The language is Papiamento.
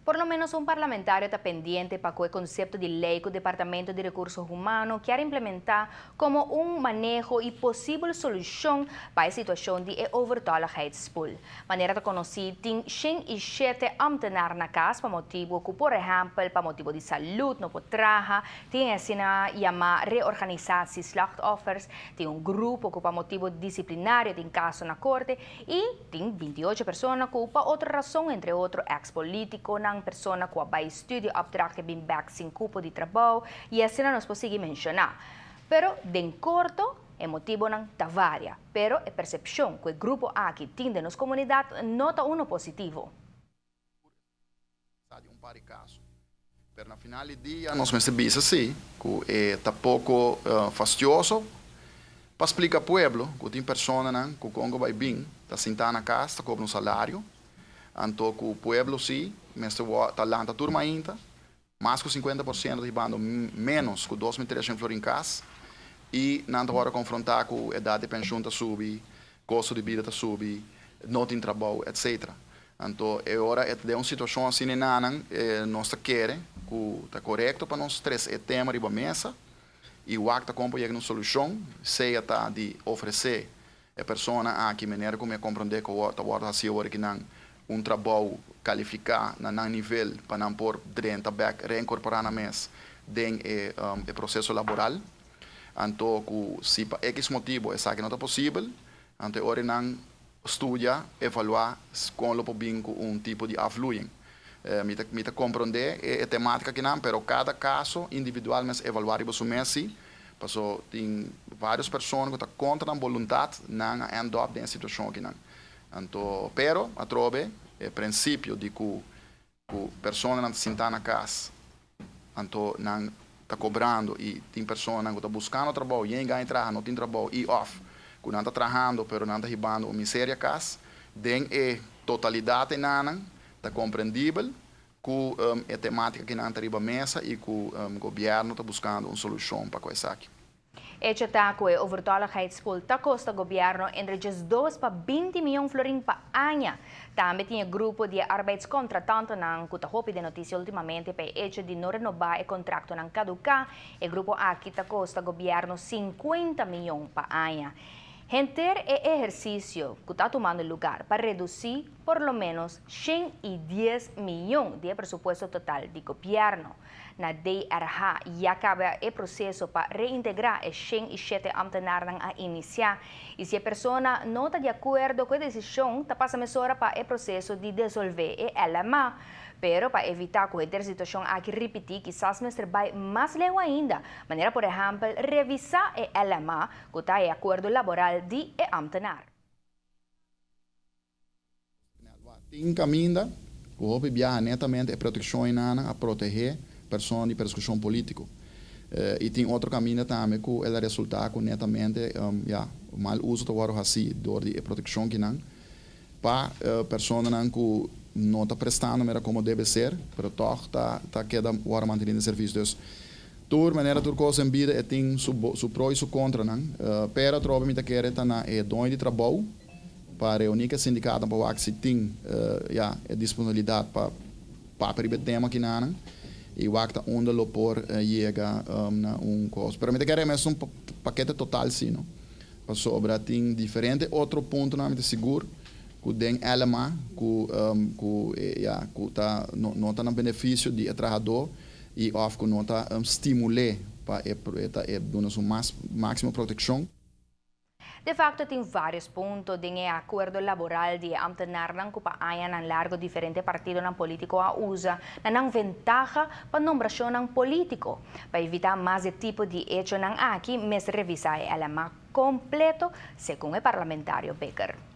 Por lo menos un parlamentario ta pendiente pa cu e concepto di ley cu Departamento di Recurso Humano kier implementa como un maneho y posibel solucion pa e situacion di e overtolligheidspool. Manera ta conoci, tin 107 ambtenaar na cas pa motibo cu, por ehempel, pa motibo di salud no por traha, tin asina yama reorganisatie slachtoffers, tin un grupo cu pa motibo disciplinario tin caso na corte y tin 28 persona cu pa otro rason, entre otro ex-politiconan, persona cu a bay studieopdracht y bin back sin cupo di trabou, y asina nos por sigui menciona. Pero, den corto, e motibonan ta varia, pero e percepcion cu e grupo aki tin den nos comunidad no ta uno positivo. Un par di caso. Pero na final di dia nos mester bisa si cu ta poco fastioso pa splica pueblo cu tin personanan cu con cu bay bin ta sinta na cas, ta cobra un salario, anto cu pueblo si mester ta lanta tur mainta, mas cu 50% ta hibando menos cu 2300 florin cas, y nan ta wordo confronta cu edad di pensioen ta subi, costo di bida ta subi, no tin trabou, etc. Anto, e ora e den un situacion asina nan, nos ta kere cu ta corecto pa nos trece e tema riba mesa y wak ta con por yega un solucion, sea ta di ofrece e persona aki, manera cu mi a comprende cu ta wordo haci awor cu nan un trabou califica na nan nivel pa nan por drenta back, reincorpora na mes den e proceso laboral. Anto, cu si pa X motibo esaki no ta posibel, anto ora nan studia, evalua con lo por bin cu un tipo di afvloeiing. Mi ta comprende e tematica akinan, pero cada caso individual mester evalua riba su mes si, paso tin varios persona cu ta contra nan voluntad, nan a end up den situacion akinan. Anto, pero, atrobe, e principio di cu personanan ta sinta na cas, anto nan ta cobrando y tin persona cu ta buscando trabou, y gaña traha, no tin trabou, y of, cu nan ta trahando, pero nan ta hibando un miseria cas, den e totalidad nan ta comprendibel cu e tematica cu nan ta riba mesa y cu gobierno ta buscando un solucion pa esaki. Hecho ta cu e overtolligheidspool ta costa gobierno entre 2 pa 20 miyon florin pa aña. Tambe tin grupo di arbeidscontractanten cu ta hopi den noticia ultimamente pa hecho di no renoba e contractonan caduca. E grupo aki ta costa gobierno 50 miyon pa aña. Henter e ehercicio cu ta tumando luga pa reduci por lo menos 110 miyon di presupuesto total di gobierno. Na DRH ya caba e proceso pa reintegra e 107 ambtenaarnan a inicia. Y si e persona no ta di acuerdo cu e decision, ta pasa mesora pa e proceso di disolve e LMA. Pero pa evita cu e situacion aki ripiti, kisas mester bay mas leu ainda. Manera, por ehempel, revisa e LMA, cu ta e acuerdo laboral di e ambtenaar. Tin caminda, cu hopi biaha netamente e proteccion nan a protege persona di persecucion politico. Y tin otro caminda tambe cu el a resulta cu netamente ja, mal uso ta wordo haci door di e proteccion akinan pa personanan cu no ta prestando manera como debe ser, pero toch ta keda wordo manteni den servicio. Dus, tur manera, tur cos den bida e tin su pro y su contra nan. Pero atrobe mi ta kere ta na e doño di trabou pa reuni cu e sindicato pa wak si tin ja, e disponibilidad pa riba e tema akinan y wak ta unda lo por yega na un cos. Pero mi ta kere mes un pakete total si, no? Pasobra tin diferente otro puntonan, mi ta sigur cu den LMA cu ja, cu ta no ta na beneficio di e trahador y of cu no ta stimula pa e duna su mas maximo proteccion. De facto, tin varios punto den e acuerdo laboral di ambtenaarnan cu pa añanan largo diferente partidonan politico a usa na nan ventaha pa nombracionnan politico. Pa evita mas e tipo di hechonan aki, mester revisa e LMA completo, segun e parlamentario Bikker.